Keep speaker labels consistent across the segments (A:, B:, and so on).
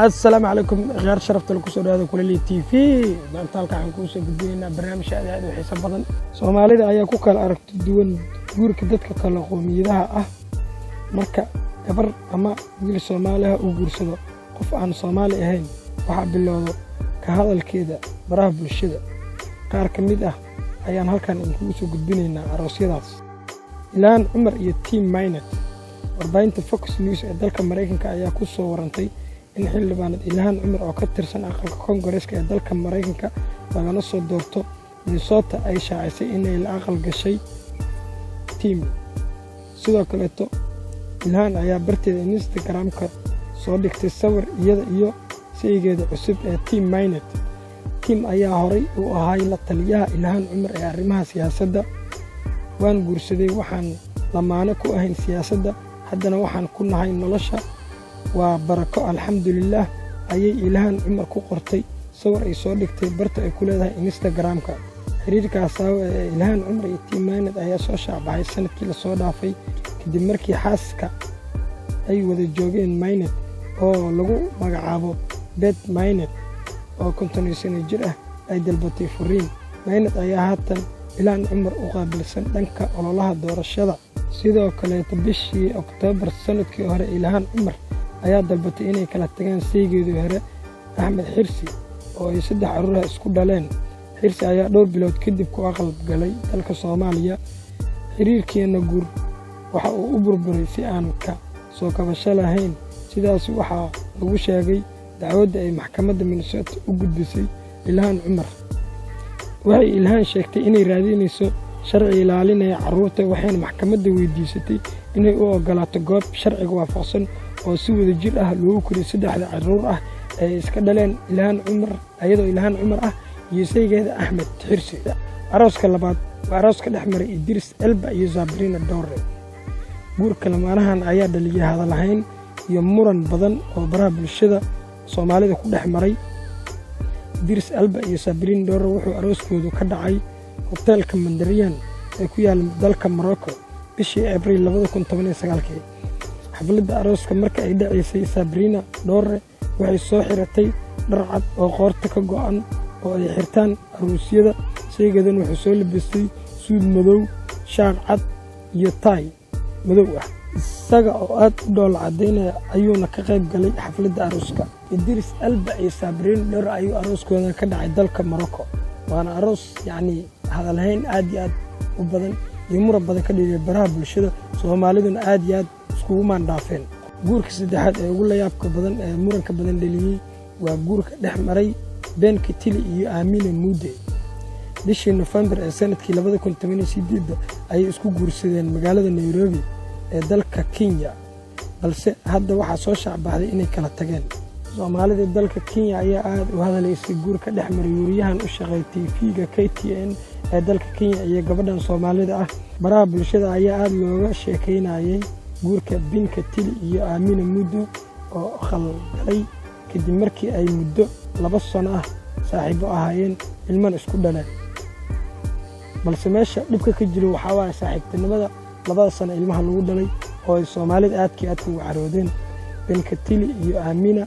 A: Assalaamu calaykum, khiyaar sharafta lagu soo dhawaada Kulali TV. Maanta halka waxaan kuu soo gudbinaynaa barnaamij aad aad u xiiso badan. Soomaalida ayaa ku kala aragti duwan guurka dadka kala qoomiyadaha ah. Marka gabar ama wiil Soomaaliha uu guursado qof aan Soomaali ahayn, waxaa bilowdo ka hadalkeeda baraha bulshada. Qaar ka mid ah ayaan halkan idinkugu soo gudbinaynaa aroosyadaas. Ilhaan Cumar iyo Tim Mynett. Warbaahinta Fox News ee dalka Maraykanka ayaa ku soo warantay in xildhibaanad Ilhaan Cumar, oo ka tirsan aqalka Koongareeska ee dalka Maraykanka lagana soo doorto Minnesota, ay shaacisay inay la aqal gashay Tim. Sidoo kaleeto, Ilhaan ayaa barteeda Instagram-ka soo dhigtay sawir iyada iyo saygeeda cusub ee Tim Mynett. Tim ayaa horay u ahay la taliyaha Ilhaan Cumar ee arrimaha siyaasadda. "Waan guursaday, waxaan lamaane ku ahayn siyaasadda, haddana waxaan ku nahay nolosha. Waa barako, alxamdulilaah," ayay Ilhaan Cumar ku qortay sawir ay soo dhigtay barta ay ku leedahay Instagram-ka. Xiriirka hasaawe ee Ilhaan Cumar iyo Tim Mynett ayaa soo shaacbaxay sanadkii lasoo dhaafay, kadib markii xaaska ay wada joogeen Mynett, oo lagu magacaabo Beth Mynett, oo 50 sano jir ah, ay dalbatay furiin. Mynett ayaa haatan Ilhaan Cumar u qaabilsan dhanka ololaha doorashada. Sidoo kaleeto, bishii Oktoobar sanadkii hore, Ilhaan Cumar ayaa dalbatay inay kala tagaan saygeedii hore, Axmed Xirsi, oo ay saddex carruur ah isku dhaleen. Xirsi ayaa dhowr bilood kadib ku aqal galay dalka Soomaaliya. "Xiriirkeenna guur waxa uu u burburay si aan ka soo kabasho lahayn," sidaas waxaa lagu sheegay dacwadda ay maxkamadda Minnesota u gudbisay Ilhaan Cumar. Waxay Ilhaan sheegtay inay raadinayso sharci ilaalinaya carruurta, waxayna maxkamadda weydiisatay inay u ogolaato goob sharciga waafaqsan oo si wada jir ah loogu koriyo saddexda carruur ah ee iska dhaleen Ilhaan Cumar, ayadoo Ilhaan Cumar ah iyo saygeeda Axmed Xirsi. Arooska labaad waa arooska dhex maray Idris Elba iyo Sabrina Dhowre. Guurka lamaanahan ayaa dhaliyay hadalhayn iyo muran badan oo baraha bulshada Soomaalida ku dhex maray. Idris Elba iyo Sabrina Dhowre wuxuu arooskoodu ka dhacay hoteelka Mandariyan ee ku yaala dalka Morocco bishii Abriil 2019-kii. Xafladda arooska marka ay dhacaysay, Sabrina Dhowre waxay soo xiratay dhar cad oo qoorta ka go'an oo ay xirtaan aruusyada. Saygeedan wuxuu soo labistay suud madow, shaar cad iyo taay madow ah. Isaga oo aad u dhoola caddaynaya ayuuna ka qayb galay xafladda arooska. Idris Elba iyo Sabrina Dhowre ayuu arooskooda ka dhacay dalka Morocco, waana aroos yacnii hadalhayn aad iyo aad u badan iyo muran badan ka dhigay baraha bulshada, Soomaaliduna aad iyo aad iskugu maandhaafeen. Guurka saddexaad ee ugu layaabka badan ee muranka badan dheliyey waa guurka dhex maray Ben Kitili iyo Aamina Muude. Bishii Nofembar ee sanadkii 2018-da ayay isku guursadeen magaalada Nairobi ee dalka Kenya, balse hadda waxaa soo shaacbaxday inay kala tageen. Soomaalida dalka Kenya ayaa aad u hadalaysay guurka dhex maray wariyahan u shaqeey TV-ga KTN ee dalka Kenya iyo gabadhan Soomaalida ah. Baraha bulshada ayaa aad looga sheekaynayay guurka Ben Kitili iyo Aamina Muddo, oo khalgalay kadib markii ay muddo 2 sano ah saaxiibo ahaayeen, ilmana isku dhaleen. Balse meesha dhibka ka jiro waxaa waaye saaxiibtinimada 2-da sano ilmaha lagu dhalay, oo ay Soomaalida aadkii aadka ugu caroodeen. Ben Kitili iyo Aamina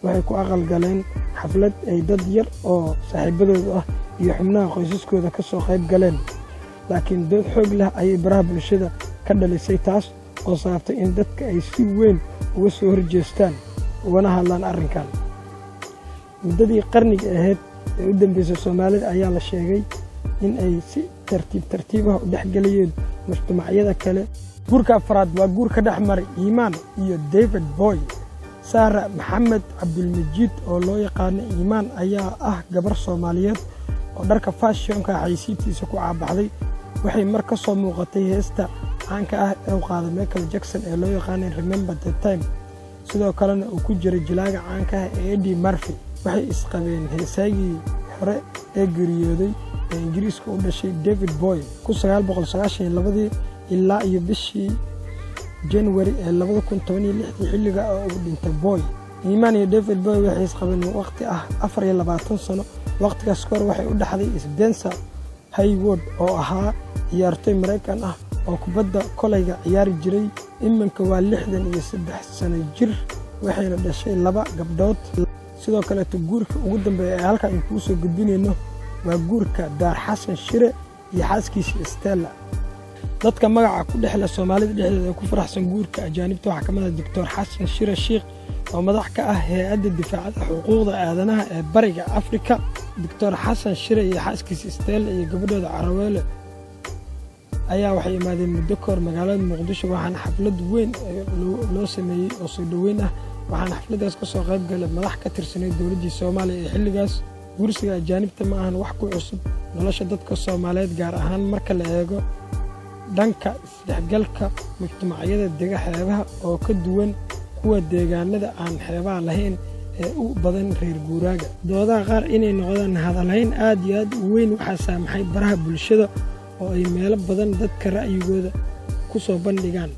A: waxay ku aqal galeen xaflad ay dad yar oo saaxiibadooda ah iyo xubnaha qoysaskooda ka soo qayb galeen, laakiin dood xoog leh ayay baraha bulshada ka dhalisay, taas oo sababtay in dadka ay si weyn uga soo horjeestaan ugana hadlaan arrinkan. Muddadii qarniga ahayd ee u dambeysay, Soomaalida ayaa la sheegay in ay si tartiib tartiib ah u dhexgelayeen mujtamacyada kale. Guurka afraad waa guur ka dhex maray Iimaan iyo David Boy. Saara Maxamed Cabdulmajiid, oo loo yaqaano Iimaan, ayaa ah gabar Soomaaliyeed oo dharka fashionka xaysiintiisa ku caabaxday. Waxay mar ka soo muuqatay heesta caanka ah ee uu qaaday Michael Jackson ee loo yaqaanay "Remember the Time", sidoo kalena uu ku jiray jilaaga caanka ah ee Eddie Murphy. Waxay isqabeen heesaagii hore ee geeriyooday ee Ingiriiska u dhashay David Boy 1992-dii ilaa iyo bishii January ee 2016-dii, xilliga oo uu dhintay Boy. Iimaan iyo David Boy waxay isqabeen waqti ah 24 sano. Waqtigaas kahor waxay u dhaxday Spencer Haywood, oo ahaa ciyaartoy Maraykan ah oo kubadda kolayga ciyaari jiray. Iminka waa 63 sano jir. Waxayna dhashay laba gabdhood. Sidoo kaleeto, guurka ugu dambeeya ee halkan aan kuu soo gudbinayno waa guurka Daar Xasan Shire iyo xaaskiisa Stella. Dadka magaca ku dhexle Soomaalida dhexdeeda ee ku faraxsan guurka ajaanibta waxaa ka mid ah Doctor Xasan Shire Shiikh, oo madax ka ah Hay-adda Difaacada Xuquuqda Aadanaha ee Bariga Afrika. Doctor Xasan Shire iyo xaaskiisa Stella iyo gabadhooda Caraweele ayaa waxay imaadeen muddo ka hor magaalada Muqdisho, waxaana xaflad weyn loo sameeyey oo soo dhoweyn ah. Waxaana xafladdaas ka soo qayb galay madax ka tirsanayd dowladdii Soomaaliya ee xilligaas. Guursiga ajaanibta ma ahan wax ku cusub nolosha dadka Soomaaliyeed, gaar ahaan marka la eego dhanka isdhexgalka mujtamacyada dega xeebaha oo ka duwan kuwa deegaanada aan xeebaha lahayn ee u badan reer guuraaga. Doodaha qaar inay noqdaan hadalhayn aad iyo aad u weyn waxaa saamaxay baraha bulshada, oo ay meelo badan dadka ra'yigooda ku soo bandhigaan.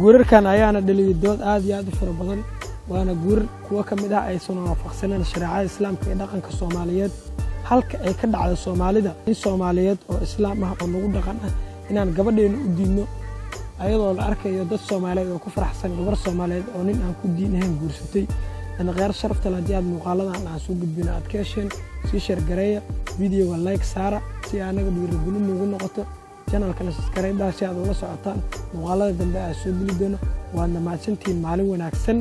A: Guurarkan ayaana dhaliyey dood aad iyo aad u fara badan, waana guurar kuwo ka mid ah aysan waafaqsaneen shareecada Islaamka iyo dhaqanka Soomaaliyeed. Halka ay ka dhacdo Soomaalida, in Soomaaliyeed oo Islaam ah oo nagu dhaqan ah inaan gabadheena u diidno, ayadoo la arkayo dad Soomaaliyeed oo ku faraxsan gabar Soomaaliyeed oo nin aan ku diin ahayn guursatay. Khiyaar sharafta leh, haddii aad muuqaaladan aan soo gudbino aad ka hesheen, sii share gareeya videoga, like saara si anaga dhiirigelin noogu noqoto. Channelkana subscribe dhaha si aad ula socotaan muuqaalada dambe aan soo geli doono. Waadna mahadsantihiin. Maalin wanaagsan.